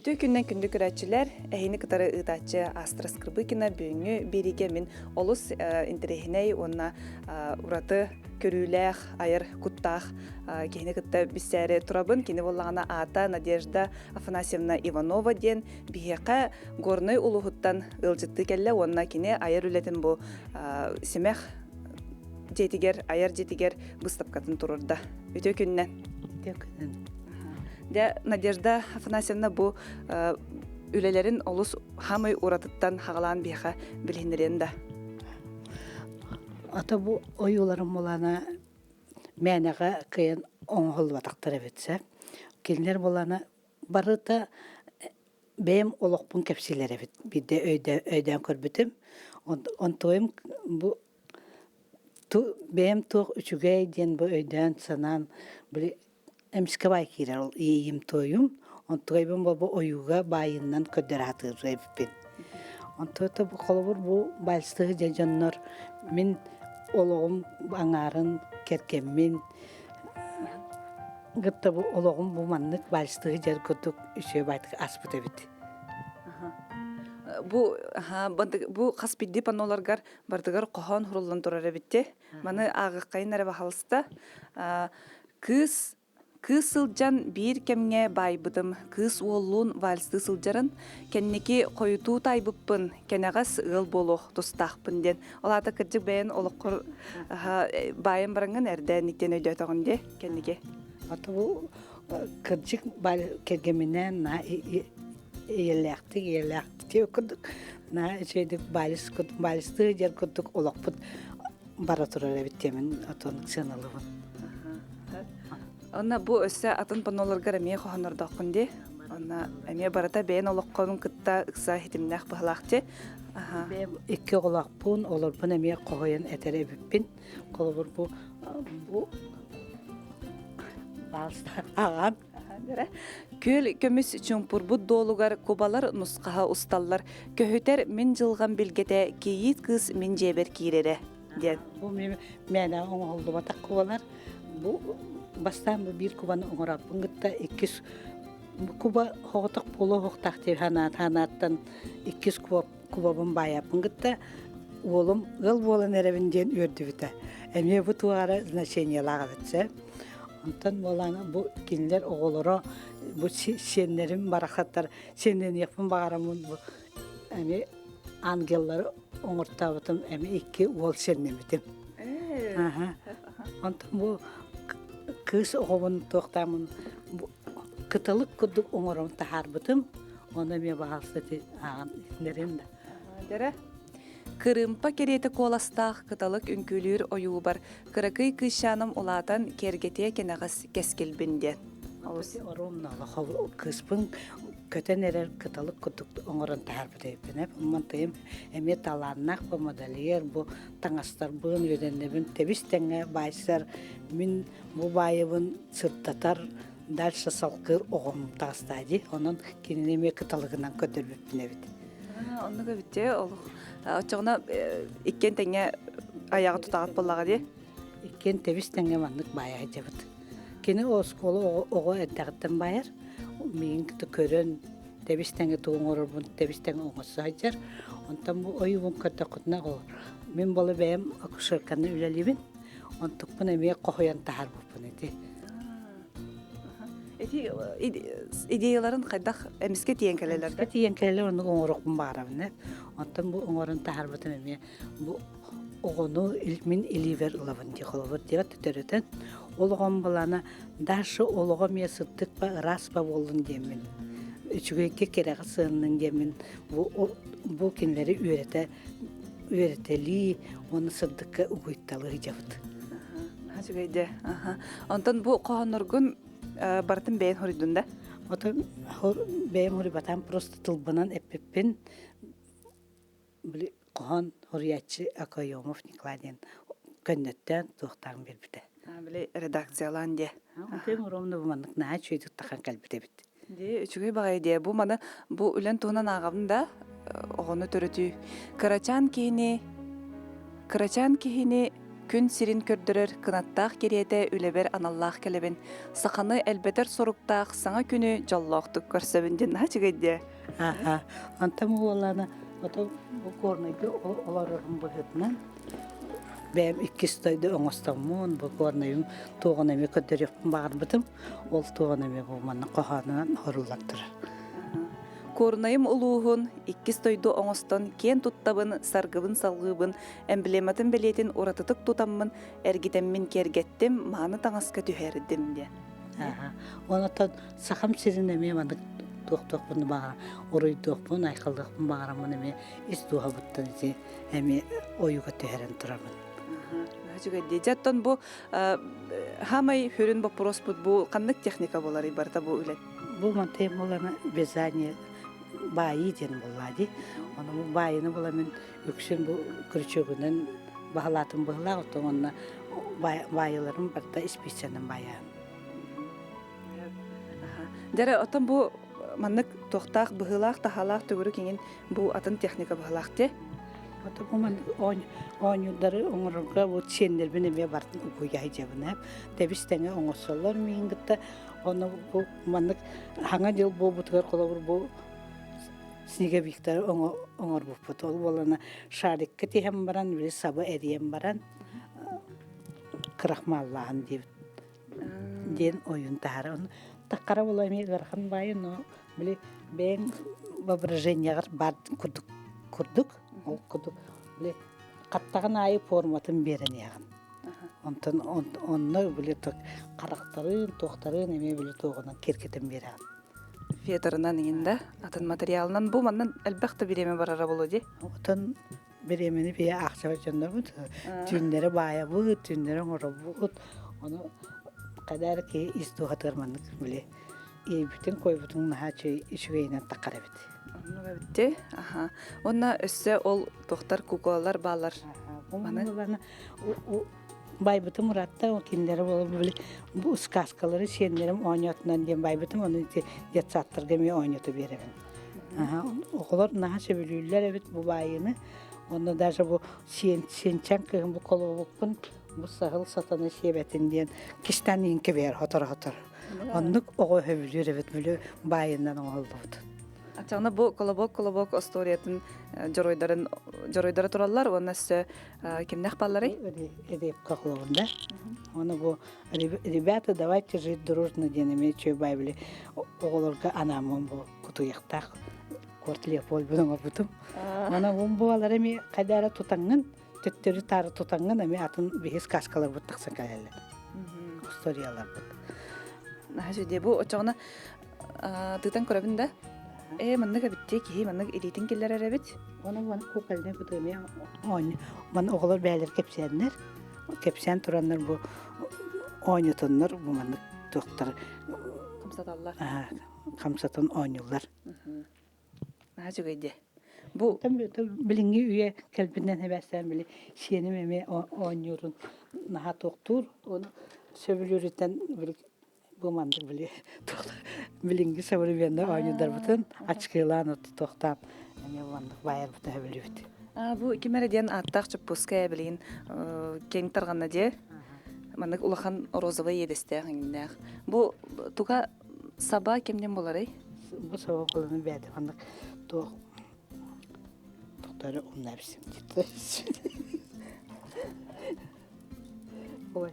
Үтүө күннэн күндү көрөөччүлэр, эһини кытары ыытааччы Астра Скрыбыкина бүгүҥҥү биэриигэ мин олус интэриэһинэй уонна ураты көрүүлээх, айар куттаах киһини кытта билсээри турабын. Кини буоллаҕына аата Надежда Афанасьевна Иванова диэн биһиэхэ Горнай улууһуттан ыалдьыттыы кэллэ уонна кини айар үлэтин бу Симэх дьиэтигэр, айар дьиэтигэр быыстапкатын туруорда. Үтүө күннэн. Үтүө күнүн. Дьэ, Надежда Афанасьевна бу үлэлэрин олус хамай уратыттан хаҕалаан биһиэхэ билиһиннэриэн да. Ата бу ойууларым булана мээнэҕэ кыайан оҥоһуллубатахтар эбит сэ. Кинилэр булана барыта бэйэм олохпун кэпсиилэр эбит. Биирдэ өйдөөн көрбүтүм. Онтуойум бу бэйэм туох үчүгэй диэн бу өйдөөн санаан били эмискэ баай киирэр ол иэйиим туойум. Онтугайбын бу ойууга баайыннан көрдөрө сатыыр эбиппин. Онтуота бу холобур бу вальстыһы дьэ дьоннор мин олоҕум аҥаарын кэргэммин Гытта бу олоҕум бу маннык вальстыы дьэр курдук үчүгэй баайтык аспыт эбит. Бу бу хас биирдии панноларгар бардыгар хоһоон хуруллан турар эбитти. Маны ааҕыаххайын эрэ баһалыста. Кыыс Кыыс сылдьан биир кэмҥэ баайбытым, кыыс уоллуун вальстыы сылдьарын, кэнники хойутуу таайбыппын, кэнэҕэс ыал буолуох тустаахпын диэн. Ол аата кырдьык бэйэн олоххор баайан бараҥҥын эрдээнниктэн өйдөөтөҕүн дии кэнники. Ата бу кырдьык кэргэминээн на ийэлээхтик ийэлээхтик курдук на үчүгэйдик вальс вальстыы диэн курдук олохпут бара турар эбит диэмин отон сыаналыбын. Онно бу өссө атын панноларгар эмиэ хоһонордооххун дии. Онно эмиэ барыта бэйэн олоххун кытта ыкса хитимнээх быһалаах дии. Бэйэм икки оҕолоохпун, олорбун эмиэ хоһуйан этэр эбиппин. Холобур бу бу аҕам Күөл көмүс чуумпурбут дуолугар кубалар нусхаһа усталлар. Көһүтэр мин дьылҕам билгэтэ кийиит кыыс мин дьиэбэр киирэрэ диэн. Бу мээнэ оҥоһуллубатах кубалар. Бу бастаан бу биир кубаны оҥороппун кытта иккис куба хоҕотох буолуо суохтаах диэн ханааттан иккис куба кубабын баайаппын кытта уолум ыал буолан эрэбин диэн үөрдүбүтэ. Эмиэ бу туох эрэ значениелаах эбит сэ. Онтон буолан бу кинилэр оҕолоро бу сиэннэрим барахсаттар сиэннэниэхпин баҕараммын бу эмиэ ангеллары оҥортообутум эмиэ икки уол сиэннэммитим. Онтон бу кыыс оҕобун туохтааммын кыталык курдук оҥорон таһаарбытым. Ону эмиэ баҕалса ити ааҕан иһиннэрин да. Дэрэ. Кырыымпа кэриэтэ куоластаах кыталык үҥкүүлүүр ойуубар кыракый кыысчааным улаатан киэргэтиэ кэнэҕэс кэскилбин диэн. Олус оруомна кыыспын көтөн эрэр кыталык курдук оҥорон таһаарбыт эбиппин. Мантыйым эмиэ талааннаах бу модельер, бу таҥастарбын үөрэнэбин тэбис тэҥҥэ баайсар мин бу баайыбын сырдатар дальше салгыыр оҕом таҕыстаа дии. Онон кинини эмиэ кыталыгынан көрдөрбүппүн эбит. Оннук эбит дии олох. Оччоҕуна иккиэн тэҥҥэ айаҕы тутаҕыт буоллаҕа дии. Иккиэн тэбис тэҥҥэ маннык баайа сылдьабыт. Кини оскуола оҕо эрдэҕиттэн баайар. Миигин кытта көрөн тэбис тэҥэ тугу оҥорорбун тэбис тэҥэ оҥосто сылдьар. Онтон бу ойуубун көрдөххүтүнэ мин буола бэйэм акушерканы үлэлиибин. Онтукпун эмиэ хоһуйан таһаарбыппын ити. Ити идеяларын хайдах эмискэ тиийэн кэлэлэр да? Тиийэн кэлэлэр оннук оҥоруохпун баҕарабын. Оттон бу оҥорон таһаарбытым эмиэ бу оҕону мин илиибэр ылабын дии холобур диэбэт төрөтөн ол оҕом былаана дальше олоҕо эмиэ сырдык ба ыраас ба буоллун диэммин үчүгэйгэ кэрэҕэ сыаннын диэммин бу бу кинилэри үөрэтэ үөрэтэлии уонна сырдыкка угуйталыы сылдьабыт. Үчүгэй Онтон бу хоһоонноргун барытын бэйэн хоруйдун да? Отон бэйэм хоруйбатаан просто тылбынан эппиппин били хоһоон хоруйааччы Акоемов Николай диэн көннөттөөн туохтаан биэрбитэ. Били редакциялаан диэ. Онтон ровно бу маннык наһаа үчүгэйдик тахан кэлбит эбит. Дии, үчүгэй баҕайы диэ. Бу маны бу үлэн туһунан ааҕабын да, оҕону төрөтүү. Кырачаан киһини кырачаан киһини Күн сирин көрдөрөр кынаттаах кэриэтэ үлэбэр аналлаах кэлэбин. Саханы элбэтэр соруктаах саҥа күнү дьоллоохтук көрсөбүн диэн наһаа үчүгэй диэ. Аха. Онтон буоллаана ото бу Горнайга олорорум быһыытынан бэйэм иккис дойду оҥостоммун, бу Горнайым туоҕун эмиэ көрдөрүөхпүн баҕарбытым. Ол туоҕун эмиэ бу манна хоһоонунан хоруллан турар. Куорунайым улууһун иккис дойду оҥостон киэн туттабын, саргыбын салгыыбын, эмблематын бэлиэтин уратытык тутаммын, эргитэммин киэргэттим, мааны таҥаска түһэрдим диэн. Онтон Сахам сирин эмиэ маннык туохтуохпун баҕара, уруйдуохпун, айхаллыахпын баҕараммын эмиэ ис дууһабыттан ити эмиэ ойууга түһэрэн турабын. Үчүгэй Дьэ, оттон бу хаамай сүрүн боппуруоспут бу ханнык техника буоларый барыта бу үлэ? Бу мантыйым буолана вязание баайыы диэн буолла дии. Ону бу баайыны була мин үксүн бу крючогунан баһылаатым быһылаах, оттон онно баайыларым барыта испииссэнэн баайаан. Дьэ, оттон бу маннык туохтаах быһыылаах-таһаалаах төгүрүк иҥин бу атын техника быһыылаах дии. Ото бу маннык оонньуурдары оҥорорго бу сиэннэрбин эмиэ бартын угуйа сылдьабын. Тэбис тэҥэ оҥорсоллор миигин кытта. Ону бу маннык хаҥа дьыл буолбутугар холобур бу снеговиктары оҥорбуппут. Ол буолана шарикка тиһэн баран, били саба эрийэн баран крахмаллаан диэбит диэн ойун таһара. Ону таххара буола эмиэ ыарахан баайы, но били бэйэҥ воображениеҕар баар курдук курдук ол курдук били хаттаҕын аайы форматын биэрэн иһэҕин. Онтон онно били харахтарын, туохтарын эмиэ били туоҕунан киэргэтэн биэрэҕин. Фетрынан иҥин да атын материалынан бу манна элбэх да бириэмэ барара буолуо дии. Отон бириэмэни биһи аахсыбат дьоннорбут. Түүннэри баайабыт, түүннэри оҥоробут. Ону хадаар киһи ис дууһатыгар маннык били иэйбитин койбутун наһаа үчүгэйинэн таххар эбит. Оннук эбитти. Аха. Уонна өссө ол туохтар куколалар баалар. Маны байбытым уратта кинилэри буолан бу сказкалары сиэннэрим оонньоотунан диэн байбытым ону ити детсадтарга эмиэ оонньото биэрэбин. Оҕолор наһаа сөбүлүүллэр эбит бу баайыыны. Онно даже бу сиэнчэн кыһын бу колобукпун бу саһыл сатана сиэбэтин диэн кистан иин кэбиһэр хотор-хотор. Оннук оҕо сөбүлүүр эбит бүлүү баайынан оҥоһуллубут. Ачаҕына бу колобок-колобок остуоруйатын дьоруойдарын дьоруойдара тураллар уонна өссө кимнэх балларый? Репка холобунда. Оны бу ребята давайте жить дружно диэн эмиэ үчүгэй баай оҕолорго анааммын бу кутуйахтаах куорт Леопольд оҥорбутум. Аны бу буолар эми хайда эрэ тутаҥҥын төттөрү таары тутаҥҥын эми атын биһи сказкаларбыт тахсан кэлэллэр. Историяларбыт. Наһаа үчүгэй бу оччоҕуна тыытан көрөбүн да ээ маннык эбиттии киһи маннык илиитин киллэрэр эбит. Оны маны кукольный бытыымы оонньу маны оҕолор бээлэр кэпсээннэр кэпсээн тураннар бу оонньотоннор бу маннык туохтар хамсаталлар хамсатан оонньууллар наһаа үчүгэй дии бу билиҥҥи үйэ кэлбитинэн эбээстээн били сиэним эмиэ оонньуурун наһаа туохтуур ону сөбүлүүрүттэн били бу маннык били билиҥҥи современный оонньуурдарбытын ачкыылаан туохтаан эмиэ маннык баайарбыта сөбүлүүбүт бу ким эрэ диэн ааттаах чоппуска билигин киэҥ тарҕанна дии маннык улахан розовай иэдэстээх иҥнээх бу туга саба кимнен буоларый бу саба буоланы бэйэтэ маннык туох тохтары умна бисим Ой.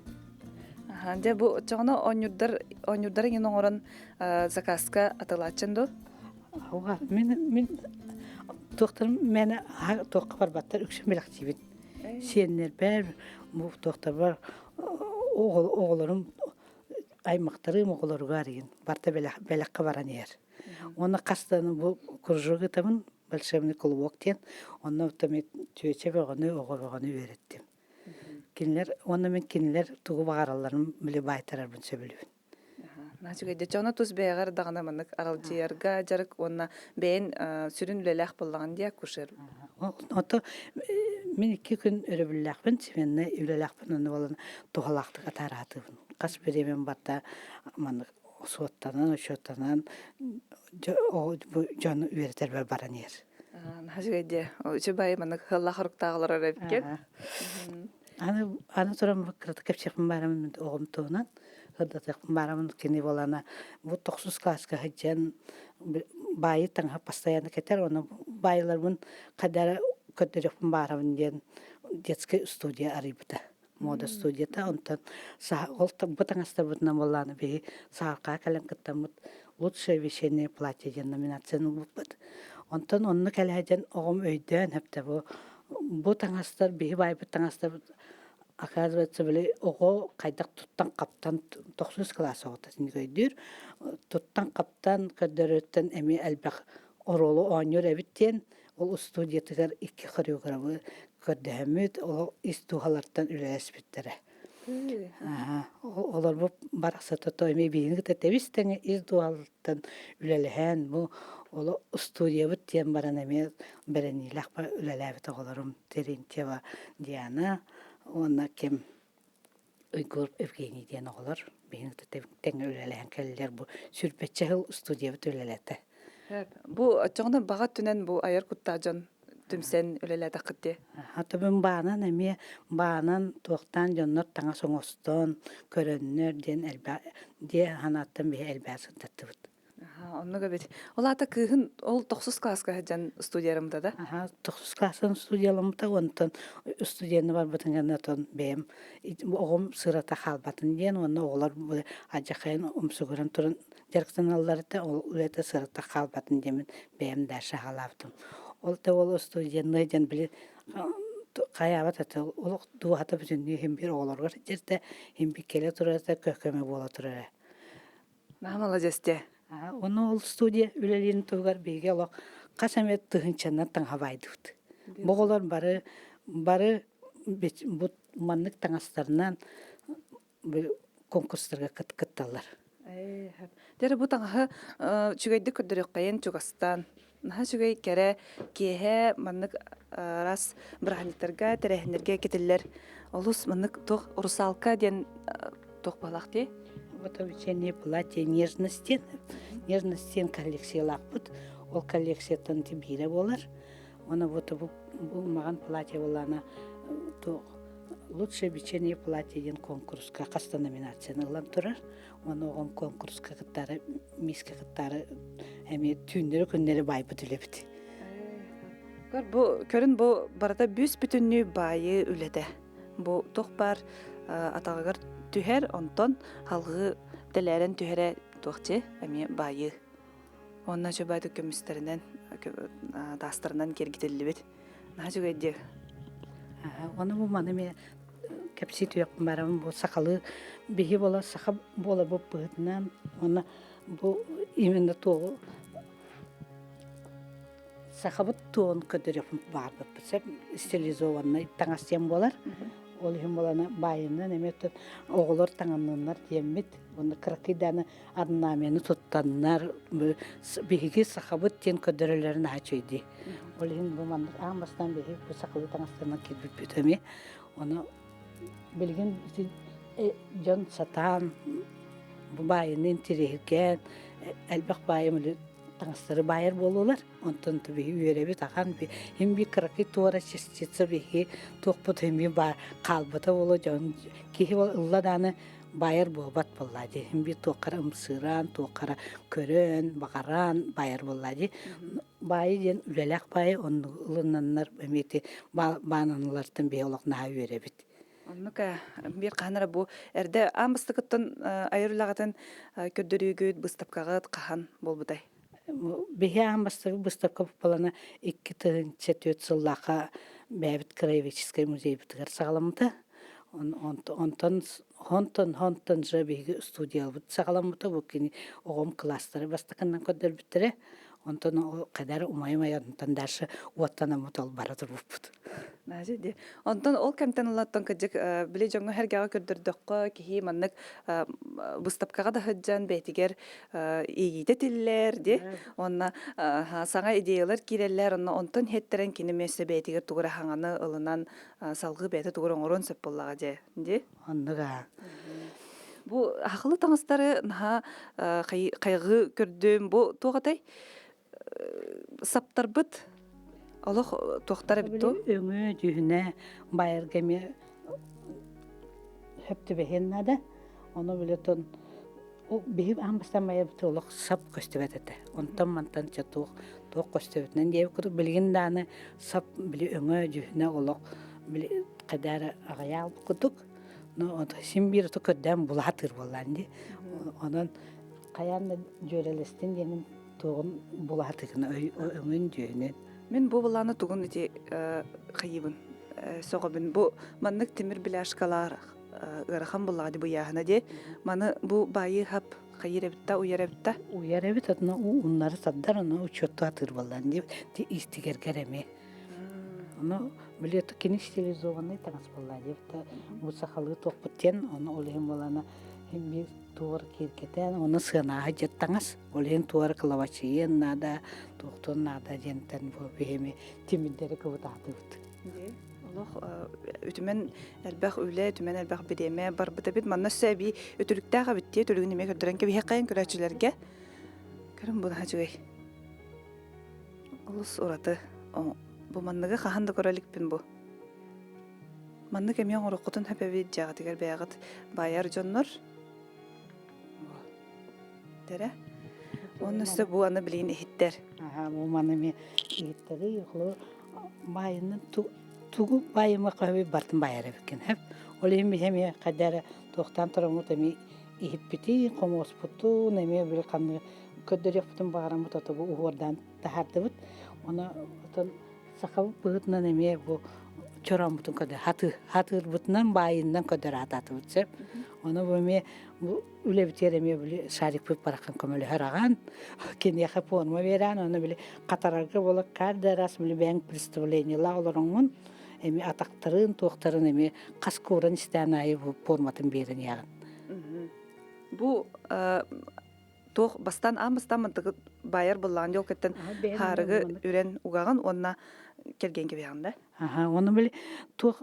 Дьэ бу оччоҕуна оонньуурдар оонньуурдар иҥин оҥорон заказка атылааччын дуо? Мин мин туохтарым мээнэ туохха барбаттар үксүн бэлэхтиибин. Сиэннэрбэр, бу туохтарбар оҕолорум аймахтарым оҕолоругар игин барта бэлэххэ баран иһэр. Уонна хас да бу кружок ытабын волшебный клубок диэн онно түөчэ бөҕөнү оҕо бөҕөнү үөрэттим. Кинилэр уонна мин кинилэр тугу баҕаралларын били баайтарарбын сөбүлүүбүн. Наһаа үчүгэй. Дьэ ону тус бэйэҕэр даҕаны маннык аралдьыйарга дьарык уонна бэйэн сүрүн үлэлээх буоллаҕын дии акушер. Ото мин икки күн өрөбүллээхпин, сменнэ үлэлээхпин онно буолан туһалаахтык атаараатыбын. Хас бириэмэм барда маннык суоттанан, учуоттанан дьону үөрэтэрбэр баран иһэр. Наһаа үчүгэй дии. Үчүгэй маннык ыаллаах хоруктаах олорор эбиккин. Аны аны туран кырата кэпсиэхпин баарым оҕом туһунан сырдатыахпын баарым кини буолана бу тохсус класска сылдьан баайы таҥаһа постоянно кэтэр ону баайыларбын хайдара көрдөрүөхпүн баарабын диэн детскай студия арыйбыта мода студията онтон ол бу таҥастарбытынан буоллааны биһи сааркаа кэлэн кыттаммыт лучшее вечернее платье диэн номинацияны ылбыппыт онтон онно кэлээдьэн оҕом өйдөөн сөптө бу бу таҥастар биһи баайбыт таҥастарбыт оказывается били оҕо хайдах туттан-хаптан тохсус кылаас оҕото синник өйдүүр туттан-хаптан көрдөрөрүттэн эмиэ элбэх оруолу оонньуур эбит диэн ол устудиятыгар икки хореограбы көрдөһөммүт ол ис дууһалартан үлэлэспиттэрэ Олорбут барахсата эмиэ биһигини кытта тэбис-тэҥэ ис дууһалыттан үлэлэһэн, бу оло студиябыт диэн баран эмиэ бэрэниилээх үлэлээбит оҕолорум Терентьева Диана уонна ким Уйгур Евгений диэн оҕолор биһигини кытта тэҥҥэ үлэлэһэн кэллилэр. Бу сүүрбэччэ сыл студиябыт үлэлээтэ. Бу оччоҕуна баҕа өттүнэн бу айар куттаах дьон түмсэн үлэлээтэххит дии. Хатыбын баанан эмиэ баанан туохтаан дьоннор таҥас оҥостон көрөннөр диэн элбэх диэ санааттан биһи элбэҕи сырдаттыбыт. Оннук эбит. Ол аата кыыһын ол тохсус класска сылдьан студиярамыта да? Аха, тохсус класстан студияламмыта, онтон студияны барбытын гына отон бэйэм оҕом сырата хаалбатын диэн уонна оҕолор алдьархайын умсугуран туран дьарыктаналлар этэ, ол үлэтэ сырата хаалбатын диэммин бэйэм дальше аҕалаабытым. Ол да ол студенныы диэн били хайаабат этэ, олох дууһата бүтүннүү иһин биир оҕолоругар сылдьар иһин биир кэлэ турар этэ, көмө буола турара. Наһаа маладьыас дии. Ону ол студия үлэлиирин туһугар биһиги олох хас эмэ тыһыынчанан таҥаһа баайдыбыт. Бу оҕолор бары бары бу маннык таҥастарынан конкурстарга кытталлар. Дьэ бу таҥаһы үчүгэйдик көрдөрүөххэйин чугастаан. Наһаа үчүгэй кэрэ киэһэ маннык раз бырааһынньыктарга, тэрээһиннэргэ кэтиллэр. Олус маннык туох русалка диэн туох баалаах дии? Вот вечернее платье нежности. Нежность диэн коллекциялаахпыт. Ол коллекцияттан биирэ буолар. Оны вот бу маҕан платье буоллаана лучшее вечернее платье диэн конкурска хас да номинацияны ылан турар. Оны оҕом конкурска кыттаары, миискэ кыттаары эмиэ түүннэри-күннэри байбыт үлэбит. Көр бу көрүн бу барыта бүс бүтүннүү баайы үлэтэ. Бу туох баар атаҕыгар түһэр, онтон халҕыы тэлээрэн түһэрэ туохчы эмиэ баайыы. Уонна үчүгэйдик көмүстэринэн, таастарынан киэргитиллибит. Наһаа үчүгэй дии. Ону бу маны мен кэпсии түһүөхпүн барабын бу сахалыы биһи буола саха буола бу быһытынан уонна бу именно туоҕу сахабыт туоҕун көрдөрүөхпүн баҕарбыппыт сөп стилизованный таҥас диэн буолар ол иһин буолана баайынан эмиэ оҕолор таҥанныннар диэммит уонна кыракый дааны орнамены туттаннар биһиги сахабыт диэн көрдөрөллөрүн наһаа үчүгэй Ол иһин бу маннык аан бастаан биһиги бу сахалыы таҥастарынан киирбиппит эмиэ. Ону билигин дьон сатаан бу баайыны интириэһиргээн элбэх баайым таҥастары баайар буоллулар. Онтон биһи үөрэбит ахан иһин биир кыракый туора частица биһиги туохпут иһин биир хаалбыта буолуо дьон киһи ылла дааны байар буолбат буолла дии. Иһин биир туоххара ымсыыран, туоххара көрөн, баҕаран байар буолла дии. Баайы диэн үлэлээх баайы оннук ылынаннар эмиэ ити баананылартан биһи олох наһаа үөрэбит. Оннук биир хаһан эрэ бу эрдэ аан бастакыттан айар үлэҕитин көрдөрүүгүт, быыстапкаҕыт хаһан буолбутай? Биһи аан бастакы быыстапка буолана 2004 сыллаахха бэйэбит краеведческай музейбытыгар саҕаламмыта. Онтон онтон онтон же биһиги студиябыт саҕаламмыта. Бу кини оҕом кылаастары бастакынан көрдөрбүттэрэ. Онтон кадар умайым онтон дальше уоттанаммыт ол бара турбуппут. Дии. Онтон ол кэмтэн ылаттан кырдьык били дьоҥҥо сэргэҕэ көрдөрдөххө киһи маннык быыстапкаҕа да сылдьан бэйэтигэр иэйиитэ тиллэр дии. Уонна саҥа идеялар киирэллэр онно онтон иһэттэрэн кини миэстэ бэйэтигэр тугу эрэ хаҥаны ылынан салгыы бэйэтэ тугу эрэ оҥоруон сөп буоллаҕа дьэ дии. Оннук аа. Бу хахылы таҥастары наһаа хайҕыы көрдүм. Бу туох этэй? Саптарбыт олох туохтар эбит дуу? Өҥө, дьүһүнэ байарга эмиэ Хөп түбэһиэн наада. Ону билетон биһи аан бастаан майабыт олох сап көстүбэт этэ. Онтон мантан чэ туох туох көстүбүтүнэн диэбит курдук билигин дааны сап били өҥө дьүһүнэ олох били кадара аҕыйаал курдук. Но син биир ото көрдөөн булаатыр буоллаан дии. Онон хайаан да дьүөрэлэстин диэнин туоҕун булаатыгына өҥүн дьүһүнүн. Мин бу былааны тугун ити хайыбын сөҕөбүн. Бу маннык тимир бляшкалар ыарахан буллаҕа ди быйааһына ди. Маны бу баайыы хап хайыр эбитта, уйар эбитта. Уйар эбит, отуна уннары тардар, ону учуотту атыыр буоллаан ди истигергер эми. Ону били кини стилизованный таҥас буолла диэбитэ бу сахалыы туохпут диэн ону ол иһин буолана биир туор киэргэтэн ону сыанааһы дьет таҥас ол иһин туора кылабачыйыан наада туохтуон наада диэнтэн бу биһими тимирдэри кыбытаатыбыт. Олох үтүмэн элбэх үлэ, үтүмэн элбэх бириэмэ барбыт эбит. Манна өссө эбии үтүлүктээх эбит дии, үтүлүгүн эмиэ көрдөрөн кэбиһиэххэйин көрөөччүлэргэ. Көрүн бу наһаа үчүгэй. Олус ураты. Бу манныгы хаһан да көрө иликпин бу. Маннык эмиэ оҥоруоххутун сөп эбит дьиэҕитигэр бэйэҕит баайар дьоннор. Тэрэ. Уонна өссө бу аны билигин иһиттэр. Аха, бу маны эмиэ иһиттэри холобур баайынан тугу баайыма көһөбүй бартын баайар эбиккин хэп. Ол иһин биһи эмиэ хайда эрэ туохтаан тураммыт эмиэ иһиппитин, хомуоспутун эмиэ били ханнык көрдөрүөхпүтүн баҕараммыт ото бу уһуордаан таһаардыбыт. Оны отон сахабыт быһыытынан эмиэ бу чорооммутун көдөр хаты хатыырбытынан баайынан көдөр аатаатыбыт сөп. Ону бу эмиэ бу үлэбитигэр эмиэ били шарикпыт барахан көмөлөһөр аҕаан киниэхэ форма биэрэн ону били хатарарга буола каждый раз били бэйэҥ представлениелаах олороҥҥун эмиэ атахтарын туохтарын эмиэ хас кууран истээн аайы бу форматын биэрэн иһэҕин. Бу туох бастаан аан бастаан мантыгы баайар быллаан дьол кэттэн хаарыгы үрэн угаҕын уонна кэргэн кэбиһэҕин да? Аха, оны били туох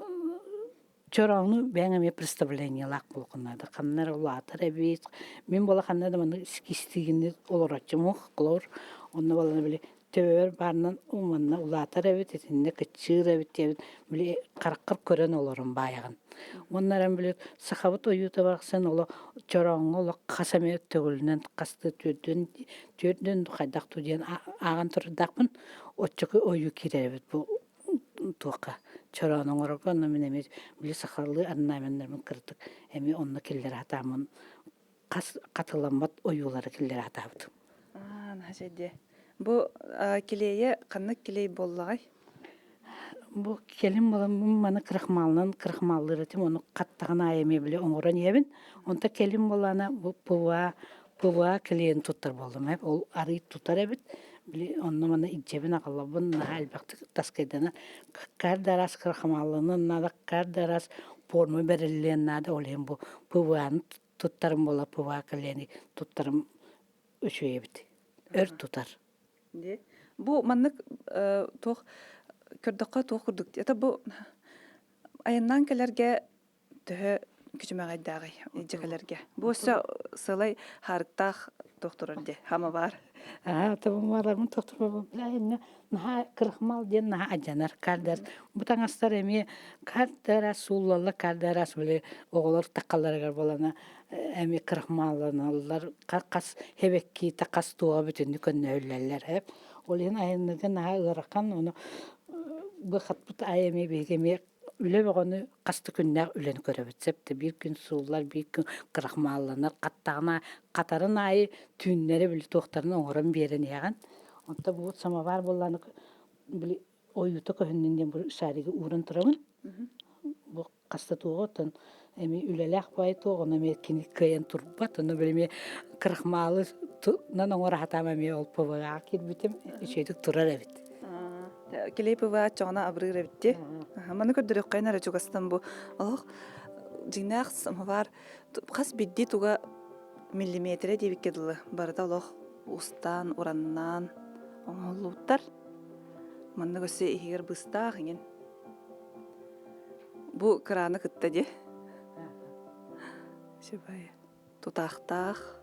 чороону бэйэҥ эмиэ представлениелаах буолуоххун Ханна эрэ улаатар эбит. Мин буола ханна да маннык истигини олороччумух, холобур, онно баланы били төбөбөр баарынан манна улаатар эбит, итиннэ кыччыыр эбит диэбит, били хараххар көрөн олорон баайаҕын. Уонна эрэн били сахабыт ойуута барахсан оло чорооҥҥо олох хас эмэ төгүлүнэн хасты түөрдүн түөрдүн хайдах туу диэн ааҕан турардаахпын оччоку ойуу киирэр эбит бу туохха чороон оҥорорго онно мин эмиэ били сахалыы орнаменнарбын кыратык эмиэ онно киллэрэ сатааммын хас хатыламмат ойуулары киллэрэ сатаабытым. Аа, наһаа дьэ. Бу килиэйэ ханнык килиэй буоллаҕай? Бу кэлин буолан маны крахмалынан крахмаллыыр этим, ону хаттаҕын аайы эмиэ били оҥорон иһэбин. Онто кэлин буоллаҕына бу ПВА ПВА килиэйин туттар буоллум. Ол арыы тутар эбит. Били онно маны илдьэбин аҕалабын наһаа элбэхтик таскайданар. Каждый раз крахмалланыан наада, каждый раз форма бэриллиэн наада. Ол иһин бу ПВА-ны туттарым буола ПВА килиэни туттарым үчүгэй эбит. Өр тутар. Бу маннык туох көрдөххө туох курдук это бу айаннаан кэлэргэ төһө күчүмэҕэйдээҕий илдьэ кэлэргэ бу өссө сылай хаарыктаах туох турар дии хама баар Аа, табымаларым тохтор наһаа крахмал диэн наһаа адьанар кардар бу таҥастар эмиэ кардара сууллаллар кардарас били оҕолор таххаларыгар буолана эмиэ крахмалланаллар хас хэбэккиитэ хас туоҕа бүтүннүү көннөһүллэллэр ол иһин айанныга наһаа ыарахан ону бу хатпыт ай эмиэ биһиги эмиэ үлэ бөҕөнү хас да күннээх үлэни көрөбүт сөп да биир күн сууллар биир күн крахмалланар хаттаҕына хатарын аайы түүннэри били туохтарын оҥорон биэрэн иһэҕин онто бу самовар буоллаҕына били ойуута көһүннүн диэн бу шаригы ууран турабын бу хаста туоҕа оттон эми үлэлээх баай туох ону эмиэ кини кыайан турбат ону били эмиэ крахмалы нан оҥоро сатаам эмиэ ол ПВА киирбитим үчүгэйдик турар эбит Килей ПВА чоҕуна абырыыр эбит дии. Маны көрдөрүөххэ эрэ чугастан бу олох дьиҥнээх самовар хас биирдии туга миллиметрэ диэбиккэ дылы барыта олох устаан ураннаан оҥоһуллубуттар. Маннык өссө иһигэр быстаах иҥин. Бу кырааны кытта дии. Сибай тутаахтаах.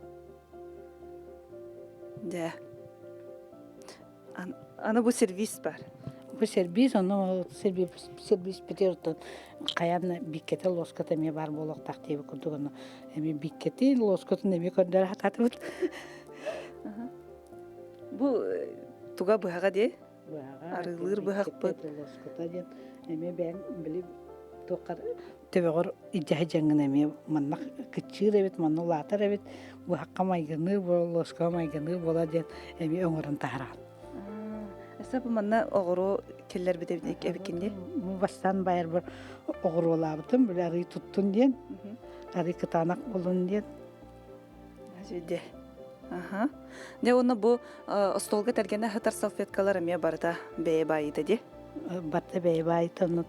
Дьэ. Аны бу сервис бар. Бу сервиз, ону сервиз, сервиспитигэр оттон хайаан биккэтэ лоската эмиэ баар буолуохтаах диэбит курдук ону эмиэ биккэтин, лоскутун эмиэ көрдөрө сатаатыбыт. Бу туга быһаҕа дии? Быһаҕа, Арыылыыр быһахпыт. Лоскута диэн эмиэ бэйэҥ били туоххар төбөҕөр илдьэ дьаҥҥын эмиэ манна кыччыыр эбит, манна улаатар эбит, быһахха майгыныы буола, лоскуга майгыныы буола диэн эмиэ оҥорон таһараҕын. Өссө бу манна оҕуруо киллэрбит эбиккин дии? Бастаан байарбар оҕуруолаабытым, били арыы туттун диэн, арыы кытаанах буолун диэн. Дьэ. Аха. Дьэ уонна бу остуолга тэлгэнэ сытар салфеткалар эмиэ барыта бэйэ баайыыта дии? Барыта бэйэ баайыыта, онно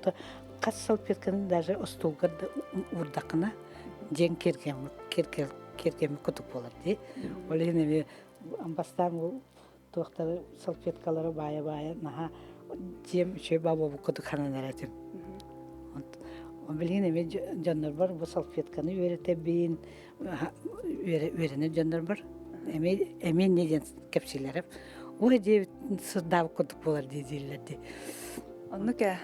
хас салфетканы даже остуолгар да уурдаххына дьиэҥ киэргэммит киэргэммит курдук буолар дии. Ол иһин эмиэ бастаан туохтары салфеткалары баайа-баайа наһаа дьиэм үчүгэй баа буолбут курдук сананар этим. Билигин эмиэ дьоннорбор бу салфетканы үөрэтэбин, үөрэнэр дьоннорбор эмиэ эмиэ инньэ диэн кэпсииллэрэ. Ой диэбит сырдаабыт курдук буолар дии дииллэр дии. Оннук ээ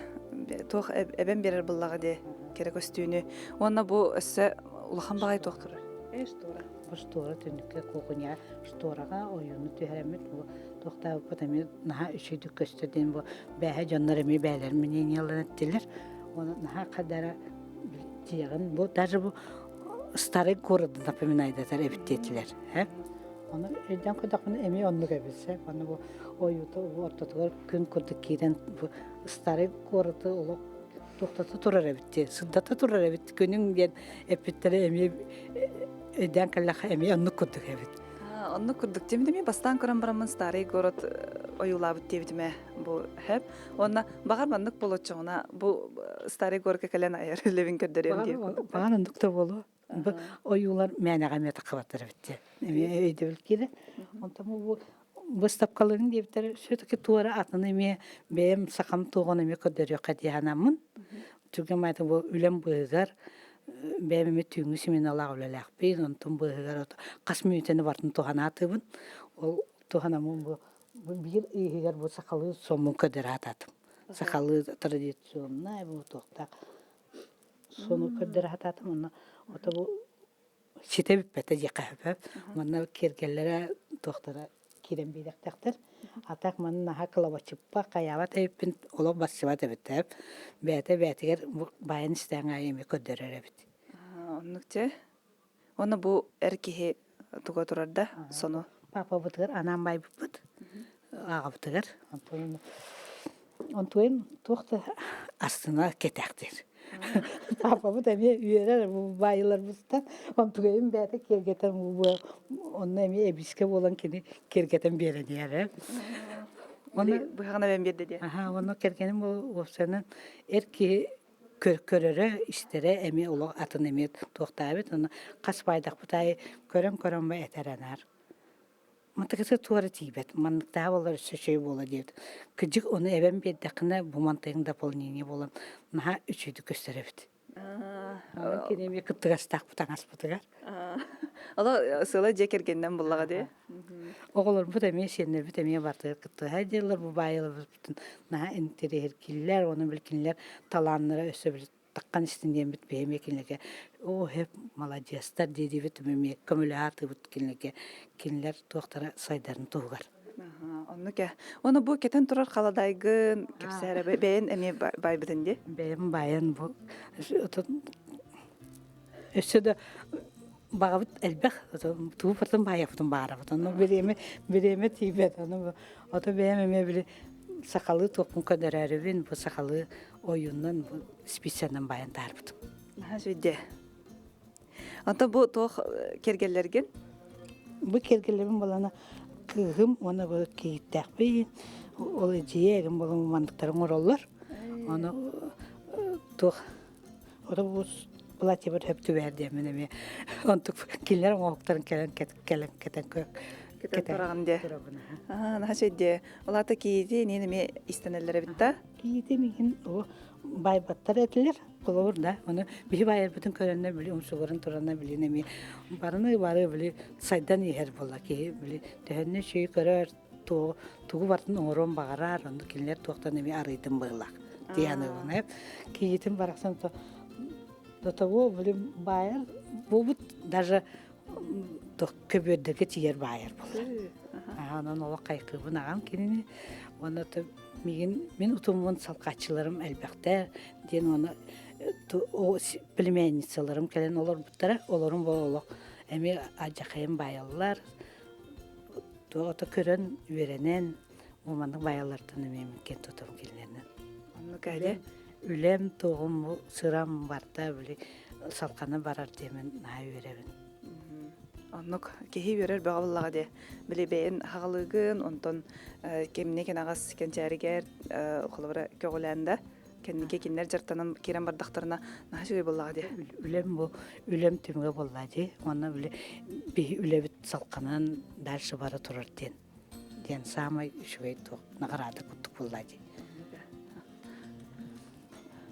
туох эбэн биэрэр буллаҕа дии кэрэ көстүүнү. Уонна бу өссө улахан баҕайы туох турар? Ээ штора. Бу штора түннүккэ куукуняҕа штораҕа ойууну түһэрэммит бу туохтаабыппыт эмиэ наһаа үчүгэйдик көстөр диэн бу бээһэ дьоннор эмиэ бээлэр мнениеларын эттилэр. Уонна наһаа хадара дьиэҕин бу даже бу старый город напоминайдатар эбит диэтилэр. Ону өйдөөн көрдөхпүнэ эмиэ оннук эбит. Аны бу ойуута ортотугар күн курдук киирэн бу старый город олох туохтата турар эбит дии, сырдата турар эбит күнүҥ диэн эппиттэрэ эмиэ өйдөөн кэллэххэ эмиэ оннук курдук эбит. Оннук курдук. Дьэ, эмиэ бастаан көрөн бараммын старый город ойуулаабыт диэбитим ээ бу хэп. Уонна баҕар маннык болоччоҕуна бу старый городка кэлэн айар үлэбин көрдөрүөм диye курдук. Баҕар оннук да буолуо. Бу ойуулар мээнэҕэ эмиэ таххыбаттар эбит дии. Эмиэ өйдөбүл киирэр. Онтон бу выставкаларын диэбиттэр все-таки туора атын эмиэ бэйэм сахам туоҕун эмиэ көрдөрүөххэ дии санааммын. Түргэн майта бу үлэм быыһыгар бэйэм эмиэ түүҥҥү сменалаах үлэлээхпин, онтон быыһыгар хас мүнүүтэни барытын туһанаатыбын. Ол туһанаммын бу биир ыйыгар бу сахалыы соммун көрдөрө Сахалыы традиционнай бу туохтаах сону көрдөрө сатаатым онно ото бу ситэ бүппэтэ диэххэ сөп. Манна киэргэллэрэ туохтара киирэн биэриэхтээхтэр. А так манна наһаа кылабачыппа хайаабат эбиппин олох барсыбат эбит бэйэтэ бэйэтигэр баайан истээн аайы эмиэ көрдөрөр эбит. Оннук дьэ. Уонна бу эр киһи туга турар да сону? Папабытыгар анаан байбыппыт аҕабытыгар. Онтуйун онтуйун туох да астына кэтэхтиир. Папабыт эмиэ үөрэр бу баайыларбытыттан онтугайын бэйэтэ киэргэтэн онно эмиэ эбиискэ буолан кини киэргэтэн биэрэн иһэр. Оны быһаҕын эбэн биэрдэ диэ. Аха, онно кэргэним бу уопсайынан эр киһи көрөрө, истэрэ эмиэ олох атын эмиэ туохтаабыт. Ону хас баайдахпыт аайы көрөн-көрөн бу этэр анаар. Мантыкысы туора тиийбэт. Манныктааҕы буоллар өссө үчүгэй буолуо диэбит. Кырдьык ону эбэн биэрдэххинэ бу мантыйыҥ дополнение буолан наһаа үчүгэйдик көстөр эбит. Онон кини эмиэ кыттыгастаахпыт таҥаспытыгар. Оло сыла дьиэ кэргэнинэн буллаҕа дии. Оҕолорбут эмиэ сиэннэрбит эмиэ бартыгар кыттыһа диэллэр бу баайыларбытын наһаа интэриэһиргииллэр уонна били кинилэр талааннара өссө били таххан истин диэммит биһи эмиэ кинилэргэ оо һэп маладьыастар дии-диибит эмиэ көмөлөһө сатыыбыт кинилэргэ кинилэр туохтара сайдарын туһугар. Оннук ээ. Уонна бу кэтэн турар халадаайгын кэпсээрэ бэйэн эмиэ баайбытын дии? Бэйэм баайан бу өссө да баҕабыт элбэх тугу барытын баайаппытын баарабыт ону бириэмэ бириэмэ тиийбэт ону ото бэйэм эмиэ били сахалыы туохпун көрдөрөөрүбүн бу сахалыы ойууннан бу специальнан баайан таарбытым. Наһаа үчүгэй. Онтон бу туох киэргэллэргин? Бу киэргэллэрбин балана кыыһым уонна бу кийииттээхпин ол эдьиийэ эрим буолан манныктары оҥороллор. Ону туох Ото бу платьебар сөп түбэһэр диэммин эмиэ онтук кинилэр оҥоһуктарын кэлэн кэлэн кэтэн Кэтэн тураҕын диэ. Аа, наһаа үчүгэй диэ. Ол аата кийиити иниин эмиэ истэнэллэр эбит да? Кийиити миигин о байбаттар этилэр. Холобур да, ону биһи байарбытын көрөннөр били умсугуран тураннар билин эмиэ барыны бары били сайдан иһэр буолла киһи били төһөннө үчүгэй көрөр. Тугу барытын оҥоруон баҕарар, онно кинилэр туохтан эмиэ арыйдым быһыылаах дии саныыбын. Кийиитим барахсан до того, блин, баайар буолбут даже көбүөрдэргэ тиийэр баайар буолла. Онон олох хайкыыбын аҕам кинини. Уонна миигин мин утуммун салҕааччыларым элбэхтэр диэн уонна племянницаларым кэлэн олорбуттара. Олорум бу олох эмиэ алдьархайым баайаллар. Туох ото көрөн, үөрэнэн, бу маннык баайаллартан эмиэ мин киэн тутабын кинилэринэн. Оннук әле. Үлэм, туоҕум, бу сырам барда, били салҕана барар диэмин наһаа үөрэбин. Оннук киһи үөрэр бөҕө буоллаҕа дии. Били бэйэн хаҕалыыгын, онтон кэмнэ кэнэҕэс кэнчээригэр холобура көҕүлээн да кэнники кинилэр дьарыктанан киирэн бардахтарына наһаа үчүгэй буоллаҕа дии. Үлэм бу үлэм түмүгэ буолла дии. Уонна үлэ биһи үлэбит салҕанан дальше бара турар диэн диэн саамай үчүгэй туох наҕараада курдук буолла дии.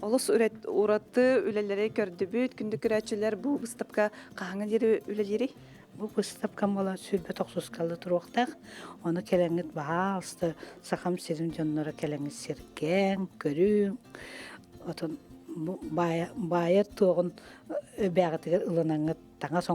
Олус ураты үлэлэри көрдүбүт. Күндү көрөөччүлэр, бу быыстапка хаһааҥҥа диэри үлэлиирий? Бу быыстапкам буола сүүрбэ тохсускалыы туруохтаах. Ону кэлэҥҥит баһаалыста Сахам сирин дьонноро кэлэҥҥит сиргээҥ, көрүҥ. Отон бу баайар туоҕун бэҕэтигэр ылынаҥҥыт таҥас